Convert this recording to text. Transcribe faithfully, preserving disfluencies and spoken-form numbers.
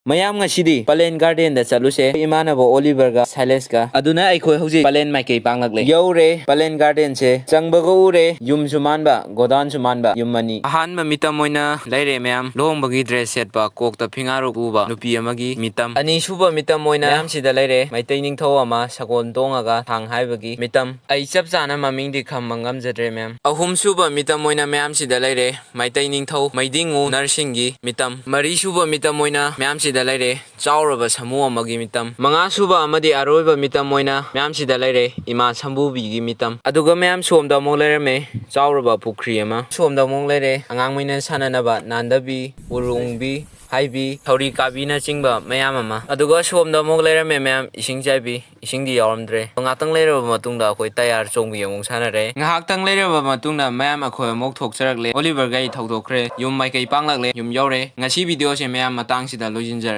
ꯃꯌꯥꯝ, ꯉꯁꯤꯗꯤ ꯄꯂꯦꯟ ꯒꯥꯔꯗꯦꯟꯗ ꯆꯠꯂꯨꯁꯦ, ꯏꯃꯥꯟꯅꯕ ꯑꯣꯂꯤꯚꯔꯒ ꯁꯥꯏꯂꯦꯁꯀ꯫ ꯑꯗꯨꯅ ꯑꯩꯈꯣꯏ ꯍꯧꯖꯤꯛ ꯄꯂꯦꯟ ꯃꯥꯏꯀꯩ ꯄꯥꯡꯂꯛꯂꯦ꯫ ꯌꯧꯔꯦ ꯄꯂꯦꯟ ꯒꯥꯔꯗꯦꯟꯁꯦ꯫ ꯆꯪꯕꯒ ꯎꯔꯦ, ꯌꯨꯝꯁꯨ ꯃꯥꯟꯕ, ꯒꯣꯗꯥꯎꯟꯁꯨ ꯃꯥꯟꯕ ꯌꯨꯝ ꯑꯅꯤ꯫ ꯑꯍꯥꯟꯕ ꯃꯤꯇꯝ ꯑꯣꯏꯅ ꯂꯩꯔꯦ ꯃꯌꯥꯝ, ꯂꯨꯍꯣꯡꯕꯒꯤ ꯗ꯭ꯔꯦꯁ ꯁꯦꯠꯄ, ꯀꯣꯛꯇ ꯐꯤꯉꯥꯔꯨꯛ ꯎꯕ ꯅꯨꯄꯤ ꯑꯃꯒꯤ ꯃꯤꯇꯝ꯫ ꯑꯅꯤꯁꯨꯕ ꯃꯤꯇꯝ ꯑꯣꯏꯅ ꯃꯌꯥꯝꯁꯤꯗ ꯂꯩꯔꯦ, ꯃꯩꯇꯩ ꯅꯤꯡꯊꯧ ꯑꯃ ꯁꯒꯣꯜ ꯇꯣꯡꯉꯒ ꯊꯥꯡ ꯍꯥꯏꯕꯒꯤ ꯃꯤꯇꯝ꯫ ꯑꯩ ꯆꯞ ꯆꯥꯅ ꯃꯃꯤꯡꯗꯤ ꯈꯪꯕ ꯉꯝꯖꯗ꯭ꯔꯦ ꯃꯌꯥꯝ꯫ ꯑꯍꯨꯝꯁꯨꯕ ꯃꯤꯇꯝ ꯑꯣꯏꯅ ꯃꯌꯥꯝꯁꯤꯗ ꯂꯩꯔꯦ, ꯃꯩꯇꯩ ꯅꯤꯡꯊꯧ ꯃꯩꯗꯤꯡꯉꯨ ꯅꯔꯁꯤꯡꯒꯤ ꯃꯤꯇꯝ꯫ ꯃꯔꯤꯁꯨꯕ ꯃꯤꯇꯝ ꯑꯣꯏꯅ ꯃꯌꯥꯝꯁꯤꯗ ꯂꯩꯔꯦ, ꯆꯥꯎꯔꯕ ꯁꯥꯃꯨ ꯑꯃꯒꯤ ꯃꯤꯇꯝ꯫ ꯃꯉꯥꯁꯨꯕ ꯑꯃꯗꯤ ꯑꯔꯣꯏꯕ ꯃꯤꯇꯝ ꯑꯣꯏꯅ ꯃꯌꯥꯝꯁꯤꯗ ꯂꯩꯔꯦ, ꯏꯃꯥ ꯁꯝꯕꯨꯕꯤꯒꯤ ꯃꯤꯇꯝ꯫ ꯑꯗꯨꯒ ꯃꯌꯥꯝ ꯁꯣꯝꯗ ꯑꯃꯨꯛ ꯂꯩꯔꯝꯃꯦ, ꯆꯥꯎꯔꯕ ꯄꯨꯈ꯭ꯔꯤ ꯑꯃ꯫ ꯁꯣꯝꯗ ꯑꯃꯨꯛ ꯂꯩꯔꯦ, ꯑꯉꯥꯡꯃꯩꯅ ꯁꯥꯟꯅꯅꯕ ꯅꯥꯟꯗꯕꯤ, ꯎꯔꯨꯡꯕꯤ, ꯍꯥꯏꯕꯤ, ꯊꯧꯔꯤ ꯀꯥꯕꯤꯅꯆꯤꯡꯕ ꯃꯌꯥꯝ ꯑꯃ꯫ ꯑꯗꯨꯒ ꯁꯣꯝꯗ ꯑꯃꯨꯛ ꯂꯩꯔꯝꯃꯦ ꯃꯌꯥꯝ, ꯏꯁꯤꯡ ꯆꯥꯏꯕꯤ꯫ ꯏꯁꯤꯡꯗꯤ ꯌꯥꯎꯔꯝꯗ꯭ꯔꯦ꯫ ꯉꯥꯏꯍꯥꯛꯇꯪ ꯂꯩꯔꯕ ꯃꯇꯨꯡꯗ ꯑꯩꯈꯣꯏ ꯇꯌꯥꯔ ꯆꯣꯡꯕꯤ ꯑꯃꯨꯛ ꯁꯥꯟꯅꯔꯦ꯫ ꯉꯥꯏꯍꯥꯛꯇꯪ ꯂꯩꯔꯕ ꯃꯇꯨꯡꯗ ꯃꯌꯥꯝ ꯑꯩꯈꯣꯏ ꯑꯃꯨꯛ ꯊꯣꯛꯆꯔꯛꯂꯦ꯫ ꯑꯣꯂꯤꯚꯔ ꯒꯥꯔꯤ ꯊꯧꯗꯣꯛꯈ꯭ꯔꯦ꯫ ꯌꯨꯝ ꯃꯥꯏꯀꯩ ꯄꯥꯡꯂꯛꯂꯦ꯫ ꯌꯨꯝ ꯌꯧꯔꯦ꯫ ꯉꯁꯤ ꯚꯤꯗꯤꯑꯣꯁꯦ ꯃꯌꯥꯝ ꯃꯇꯥꯡꯁꯤꯗ ꯂꯣꯏꯁꯤꯟꯖꯔꯦ꯫